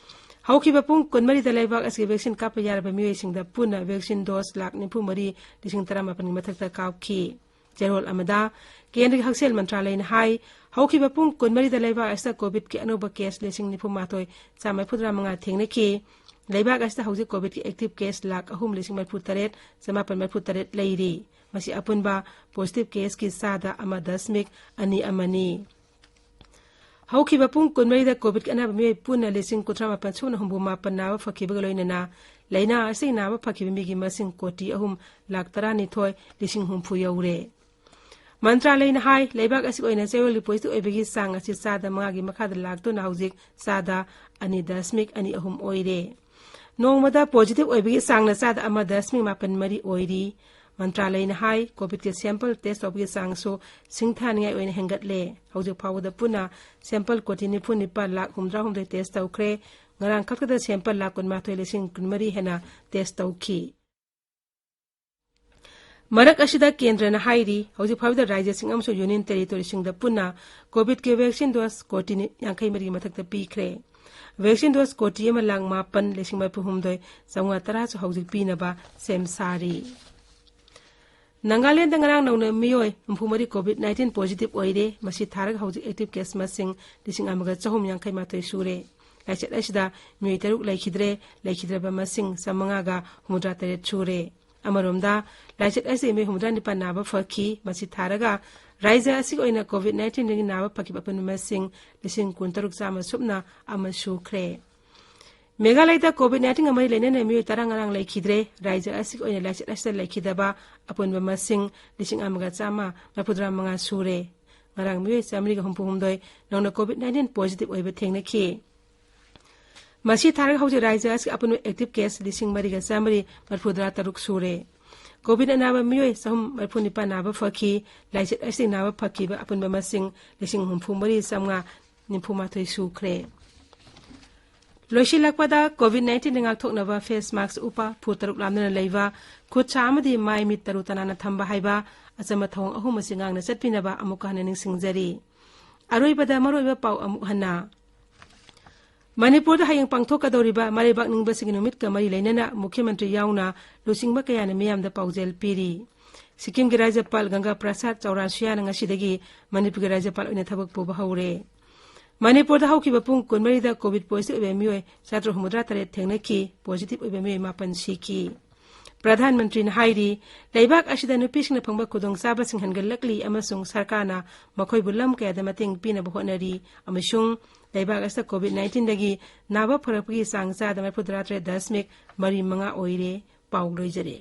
ꯍꯧꯈꯤꯕ ꯄꯨꯡ ꯀꯨꯟꯃꯔꯤꯗ ꯂꯩꯕꯥꯛ ꯑꯁꯤꯒꯤ ꯚꯦꯛꯁꯤꯟ ꯀꯥꯞꯄ ꯌꯥꯔꯕ ꯃꯤꯑꯣꯏꯁꯤꯡꯗ ꯄꯨꯟꯅ ꯚꯦꯛꯁꯤꯟ ꯗꯣꯁ ꯂꯥꯈ ꯅꯤꯐꯨ ꯃꯔꯤ ꯂꯤꯁꯤꯡ ꯇꯔꯥꯃꯥꯄꯟꯒꯤ ꯃꯊꯛꯇ ꯀꯥꯞꯈꯤ꯫ ꯆꯦꯔꯣꯜ ꯑꯃꯗ ꯀꯦꯟꯗ꯭ꯔꯒꯤ ꯍꯛꯁꯦꯜ ꯃꯟꯇ꯭ꯔꯥꯂꯌꯅ ꯍꯥꯏ, ꯍꯧꯈꯤꯕ ꯄꯨꯡ ꯀꯨꯟꯃꯔꯤꯗ ꯂꯩꯕꯥꯛ ꯑꯁꯤꯗ ꯀꯣꯚꯤꯗꯀꯤ ꯑꯅꯧꯕ ꯀꯦꯁ ꯂꯤꯁꯤꯡ ꯅꯤꯐꯨ ꯃꯥꯊꯣꯏ ꯆꯥꯝꯃ ꯃꯔꯤꯐꯨꯇꯔꯥ ꯃꯉꯥ ꯊꯦꯡꯅꯈꯤ꯫ ꯂꯩꯕꯥꯛ ꯑꯁꯤꯗ ꯍꯧꯖꯤꯛ ꯀꯣꯚꯤꯗꯀꯤ ꯑꯦꯛꯇꯤꯚ ꯀꯦꯁ ꯂꯥꯈ ꯑꯍꯨꯝ ꯂꯤꯁꯤꯡ ꯃꯔꯤꯐꯨ ꯇꯔꯦꯠ ꯆꯃꯥꯄꯟ ꯃꯔꯤꯐꯨ ꯇꯔꯦꯠ ꯂꯩꯔꯤ꯫ ꯃꯁꯤ ꯑꯄꯨꯟꯕ ꯄꯣꯖꯤꯇꯤꯚ ꯀꯦꯁꯀꯤ ꯆꯥꯗ ꯑꯃ ꯗꯁꯃꯤꯛ ꯑꯅꯤ ꯑꯃꯅꯤ꯫ ꯍꯧꯈꯤꯕ ꯄꯨꯡ ꯀꯨꯟꯃꯔꯤꯗ ꯀꯣꯚꯤꯗꯀꯤ ꯑꯅꯥꯕ ꯃꯤꯑꯣꯏ ꯄꯨꯟꯅ ꯂꯤꯁꯤꯡ ꯀꯨꯟꯊ꯭ꯔꯥ ꯃꯥꯄꯟ ꯁꯨꯞꯅ ꯍꯨꯝꯐꯨ ꯃꯥꯄꯟ ꯅꯥꯕ ꯐꯈꯤꯕꯒ ꯂꯣꯏꯅꯅ ꯂꯥꯏꯅꯥ ꯑꯁꯤꯒꯤ ꯅꯥꯕ ꯐꯈꯤꯕ ꯃꯤꯒꯤ ꯃꯁꯤꯡ ꯀꯣꯇꯤ ꯑꯍꯨꯝ ꯂꯥꯈ ꯇꯔꯥꯅꯤꯊꯣꯏ ꯂꯤꯁꯤꯡ ꯍꯨꯝꯐꯨ ꯌꯧꯔꯦ꯫ ꯃꯟꯇ꯭ꯔꯥꯂꯌꯅ ꯍꯥꯏ, ꯂꯩꯕꯥꯛ ꯑꯁꯤꯒꯤ ꯑꯣꯏꯅ ꯆꯌꯣꯜꯒꯤ ꯄꯣꯖꯤꯇꯤꯚ ꯑꯣꯏꯕꯒꯤ ꯆꯥꯡ ꯑꯁꯤ ꯆꯥꯗ ꯃꯉꯥꯒꯤ ꯃꯈꯥꯗ ꯂꯥꯛꯇꯨꯅ ꯍꯧꯖꯤꯛ ꯆꯥꯗ ꯑꯅꯤ ꯗꯁꯃꯤꯛ ꯑꯅꯤ ꯑꯍꯨꯝ ꯑꯣꯏꯔꯦ꯫ ꯅꯣꯡꯃꯗ ꯄꯣꯖꯤꯇꯤꯚ ꯑꯣꯏꯕꯒꯤ ꯆꯥꯡꯅ ꯆꯥꯗ ꯑꯃ ꯗꯁꯃꯤꯛ ꯃꯥꯄꯟ ꯃꯔꯤ ꯑꯣꯏꯔꯤ꯫ ꯃꯟꯇ꯭ꯔꯥꯂꯌꯅ ꯍꯥꯏ, ꯀꯣꯚꯤꯗꯀꯤ ꯁꯦꯝꯄꯜ ꯇꯦꯁ ꯇꯧꯕꯒꯤ ꯆꯥꯡꯁꯨ ꯁꯤꯡꯊꯥꯅꯤꯡꯉꯥꯏ ꯑꯣꯏꯅ ꯍꯦꯟꯒꯠꯂꯦ꯫ ꯍꯧꯖꯤꯛ ꯐꯥꯎꯕꯗ ꯄꯨꯟꯅ ꯁꯦꯝꯄꯜ ꯀꯣꯇꯤ ꯅꯤꯐꯨ ꯅꯤꯄꯥꯜ ꯂꯥꯈ ꯍꯨꯝꯗ꯭ꯔꯥ ꯍꯨꯝꯗꯣꯏ ꯇꯦꯁ ꯇꯧꯈ꯭ꯔꯦ꯫ ꯉꯔꯥꯡ ꯈꯛꯇꯗ ꯁꯦꯝꯄꯜ ꯂꯥꯈ ꯀꯨꯟꯃꯥꯊꯣꯏ ꯂꯤꯁꯤꯡ ꯀꯨꯟꯃꯔꯤ ꯍꯦꯟꯅ ꯇꯦꯁ ꯇꯧꯈꯤ꯫ ꯃꯔꯛ ꯑꯁꯤꯗ ꯀꯦꯟꯗ꯭ꯔꯅ ꯍꯥꯏꯔꯤ, ꯍꯧꯖꯤꯛ ꯐꯥꯎꯕꯗ ꯔꯥꯖ꯭ꯌꯁꯤꯡ ꯑꯃꯁꯨꯡ ꯌꯨꯅꯤꯌꯟ ꯇꯦꯔꯤꯇꯣꯔꯤꯁꯤꯡꯗ ꯄꯨꯟꯅ ꯀꯣꯚꯤꯗꯀꯤ ꯚꯦꯛꯁꯤꯟ ꯗꯣꯁ ꯀꯣꯇꯤ ꯌꯥꯡꯈꯩ ꯃꯔꯤꯒꯤ ꯃꯊꯛꯇ ꯄꯤꯈ꯭ꯔꯦ꯫ ꯚꯦꯛꯁꯤꯟ ꯗꯣꯁ ꯀꯣꯇꯤ ꯑꯃ ꯂꯥꯈ ꯃꯥꯄꯟ ꯂꯤꯁꯤꯡ ꯃꯔꯤꯐꯨ ꯍꯨꯝꯗꯣꯏ ꯆꯥꯝꯃꯉꯥ ꯇꯔꯥꯁꯨ ꯍꯧꯖꯤꯛ ꯄꯤꯅꯕ ꯁꯦꯝ ꯁꯥꯔꯤ꯫ ꯅꯥꯒꯥꯂꯦꯟꯗ ꯉꯔꯥꯡ ꯅꯧꯅ ꯃꯤꯑꯣꯏ ꯍꯨꯝꯐꯨ ꯃꯔꯤ ꯀꯣꯚꯤꯗ ꯅꯥꯏꯟꯇꯤꯟ ꯄꯣꯖꯤꯇꯤꯚ ꯑꯣꯏꯔꯦ꯫ ꯃꯁꯤ ꯊꯥꯔꯒ ꯍꯧꯖꯤꯛ ꯑꯦꯛꯇꯤꯚ ꯀꯦꯁ ꯃꯁꯤꯡ ꯂꯤꯁꯤꯡ ꯑꯃꯒ ꯆꯍꯨꯝ ꯌꯥꯡꯈꯩ ꯃꯥꯊꯣꯏ ꯁꯨꯔꯦ꯫ ꯂꯥꯏꯆꯠ ꯑꯁꯤꯗ ꯃꯤꯑꯣꯏ ꯇꯔꯨꯛ ꯂꯩꯈꯤꯗ꯭ꯔꯦ꯫ ꯂꯩꯈꯤꯗ꯭ꯔꯕ ꯃꯁꯤꯡ ꯆꯥꯝꯃꯉꯥꯒ ꯍꯨꯝꯐꯨꯇꯔꯥ ꯇꯔꯦꯠ ꯁꯨꯔꯦ꯫ ꯑꯃꯔꯣꯝꯗ, ꯂꯥꯏꯆꯠ ꯑꯁꯤꯗꯒꯤ ꯃꯤꯑꯣꯏ ꯍꯨꯝꯐꯨꯇꯔꯥ ꯅꯤꯄꯥꯟ ꯅꯥꯕ ꯐꯈꯤ꯫ ꯃꯁꯤ ꯊꯥꯔꯒ ꯔꯥꯖ꯭ꯌ ꯑꯁꯤꯒꯤ ꯑꯣꯏꯅ ꯀꯣꯚꯤꯗ ꯅꯥꯏꯟꯇꯤꯟꯗꯒꯤ ꯅꯥꯕ ꯐꯈꯤꯕ ꯑꯄꯨꯟꯕ ꯃꯁꯤꯡ ꯂꯤꯁꯤꯡ ꯀꯨꯟꯇꯔꯨꯛ ꯆꯥꯝꯃ ꯁꯨꯞꯅ ꯑꯃ ꯁꯨꯈ꯭ꯔꯦ꯫ ꯃꯦꯘꯥꯂꯌꯗ ꯀꯣꯚꯤꯗ ꯅꯥꯏꯟꯇꯤꯟꯒ ꯃꯔꯤ ꯂꯩꯅꯅ ꯃꯤꯑꯣꯏ ꯇꯔꯥ ꯉꯔꯥꯡ ꯂꯩꯈꯤꯗ꯭ꯔꯦ꯫ ꯔꯥꯖ꯭ꯌ ꯑꯁꯤꯒꯤ ꯑꯣꯏꯅ ꯂꯥꯏꯆꯠ ꯑꯁꯤꯗ ꯂꯩꯈꯤꯗꯕ ꯑꯄꯨꯟꯕ ꯃꯁꯤꯡ ꯂꯤꯁꯤꯡ ꯑꯃꯒ ꯆꯥꯝꯃ ꯃꯔꯤꯐꯨꯇꯔꯥ ꯃꯉꯥ ꯁꯨꯔꯦ꯫ ꯉꯔꯥꯡ ꯃꯤꯑꯣꯏ ꯆꯥꯃꯔꯤꯒ ꯍꯨꯝꯐꯨ ꯍꯨꯝꯗꯣꯏ ꯅꯧꯅ ꯀꯣꯚꯤꯗ ꯅꯥꯏꯟꯇꯤꯟ ꯄꯣꯖꯤꯇꯤꯚ ꯑꯣꯏꯕ ꯊꯦꯡꯅꯈꯤ꯫ ꯃꯁꯤ ꯊꯥꯔꯒ ꯍꯧꯖꯤꯛ ꯔꯥꯖ꯭ꯌ ꯑꯁꯤꯒꯤ ꯑꯄꯨꯟꯕ ꯑꯦꯛꯇꯤꯚ ꯀꯦꯁ ꯂꯤꯁꯤꯡ ꯃꯔꯤꯒ ꯆꯥꯃꯔꯤ ꯃꯔꯤꯐꯨꯇꯔꯥ ꯇꯔꯨꯛ ꯁꯨꯔꯦ꯫ ꯀꯣꯚꯤꯗ ꯑꯅꯥꯕ ꯃꯤꯑꯣꯏ ꯆꯍꯨꯝ ꯃꯔꯤꯐꯨ ꯅꯤꯄꯥꯟ ꯅꯥꯕ ꯐꯈꯤ꯫ ꯂꯥꯏꯆꯠ ꯑꯁꯤꯗꯒꯤ ꯅꯥꯕ ꯐꯈꯤꯕ ꯑꯄꯨꯟꯕ ꯃꯁꯤꯡ ꯂꯤꯁꯤꯡ ꯍꯨꯝꯐꯨ ꯃꯔꯤ ꯆꯥꯝꯃꯉꯥ ꯅꯤꯐꯨ ꯃꯥꯊꯣꯏ ꯁꯨꯈ꯭ꯔꯦ꯫ ꯂꯣꯏꯁꯤꯜꯂꯛꯄꯗ, ꯀꯣꯚꯤꯗ ꯅꯥꯏꯟꯇꯤꯟꯗ ꯉꯥꯛꯊꯣꯛꯅꯕ ꯐꯦꯁ ꯃꯥꯛꯁ ꯎꯞꯄ, ꯐꯨꯠ ꯇꯔꯨꯛ ꯂꯥꯞꯅꯅ ꯂꯩꯕ, ꯈꯨꯠ ꯁꯥ ꯑꯃꯗꯤ ꯃꯥꯏ ꯃꯤꯠ ꯇꯔꯨ ꯇꯅꯥꯟꯅ ꯊꯝꯕ ꯍꯥꯏꯕ ꯑꯆꯝꯕ ꯊꯧꯑꯣꯡ ꯑꯍꯨꯝ ꯑꯁꯤ ꯉꯥꯛꯅ ꯆꯠꯄꯤꯅꯕ ꯑꯃꯨꯛꯀ ꯍꯟꯅ ꯅꯤꯡꯁꯤꯡꯖꯔꯤ꯫ ꯑꯔꯣꯏꯕꯗ ꯃꯔꯨꯑꯣꯏꯕ ꯄꯥꯎ ꯑꯃꯨꯛ ꯍꯟꯅ꯫ ꯃꯅꯤꯄꯨꯔꯗ ꯍꯌꯦꯡ ꯄꯥꯡꯊꯣꯛꯀꯗꯧꯔꯤꯕ ꯃꯔꯩꯕꯥꯛ ꯅꯤꯡꯕꯁꯤꯡꯒꯤ ꯅꯨꯃꯤꯠꯀ ꯃꯔꯤ ꯂꯩꯅꯅ ꯃꯨꯈ꯭ꯌ ꯃꯟꯇ꯭ꯔꯤ ꯌꯥꯎꯅ ꯂꯨꯆꯤꯡꯕ ꯀꯌꯥꯅ ꯃꯤꯌꯥꯝꯗ ꯄꯥꯎꯖꯦꯜ ꯄꯤꯔꯤ꯫ ꯁꯤꯛꯀꯤꯝꯒꯤ ꯔꯥꯖ꯭ꯌꯄꯥꯜ ꯒꯪꯒꯥ ꯄ꯭ꯔꯁꯥꯗ ꯆꯧꯔꯥꯁꯤꯌꯥꯅ ꯉꯁꯤꯗꯒꯤ ꯃꯅꯤꯄꯨꯔꯒꯤ ꯔꯥꯖ꯭ꯌꯄꯥꯜ ꯑꯣꯏꯅ ꯊꯕꯛ ꯄꯨꯕ ꯍꯧꯔꯦ꯫ ꯃꯅꯤꯄꯨꯔꯗ ꯍꯧꯈꯤꯕ ꯄꯨꯡ ꯀꯨꯟꯃꯔꯤꯗ ꯀꯣꯚꯤꯗ ꯄꯣꯖꯤꯇꯤꯚ ꯑꯣꯏꯕ ꯃꯤꯑꯣꯏ ꯆꯥꯇ꯭ꯔꯨꯛ ꯍꯨꯝꯐꯨꯇꯔꯥ ꯇꯔꯦꯠ ꯊꯦꯡꯅꯈꯤ꯫ ꯄꯣꯖꯤꯇꯤꯚ ꯑꯣꯏꯕ ꯃꯤꯑꯣꯏ ꯃꯥꯄꯟ ꯁꯤꯈꯤ꯫ ꯄ꯭ꯔꯙꯥꯟ ꯃꯟꯇ꯭ꯔꯤꯅ ꯍꯥꯏꯔꯤ, ꯂꯩꯕꯥꯛ ꯑꯁꯤꯗ ꯅꯨꯄꯤꯁꯤꯡꯅ ꯐꯪꯕ ꯈꯨꯗꯣꯡꯆꯥꯕꯁꯤꯡ ꯍꯦꯟꯒꯠꯂꯛꯂꯤ ꯑꯃꯁꯨꯡ ꯁꯔꯀꯥꯔꯅ ꯃꯈꯣꯏꯕꯨ ꯂꯝ ꯀꯌꯥꯗ ꯃꯇꯦꯡ ꯄꯤꯅꯕ ꯍꯣꯠꯅꯔꯤ ꯑꯃꯁꯨꯡ ꯂꯩꯕꯥꯛ ꯑꯁꯤꯗ ꯀꯣꯚꯤꯗ ꯅꯥꯏꯟꯇꯤꯟꯗꯒꯤ ꯅꯥꯕ ꯐꯔꯛꯄꯒꯤ ꯆꯥꯡ ꯆꯥꯗ ꯃꯔꯤꯐꯨꯇꯔꯥ ꯇꯔꯦꯠ ꯗꯁꯃꯤꯛ ꯃꯔꯤ ꯃꯉꯥ ꯑꯣꯏꯔꯦ꯫ ꯄꯥꯎ ꯂꯣꯏꯖꯔꯦ꯫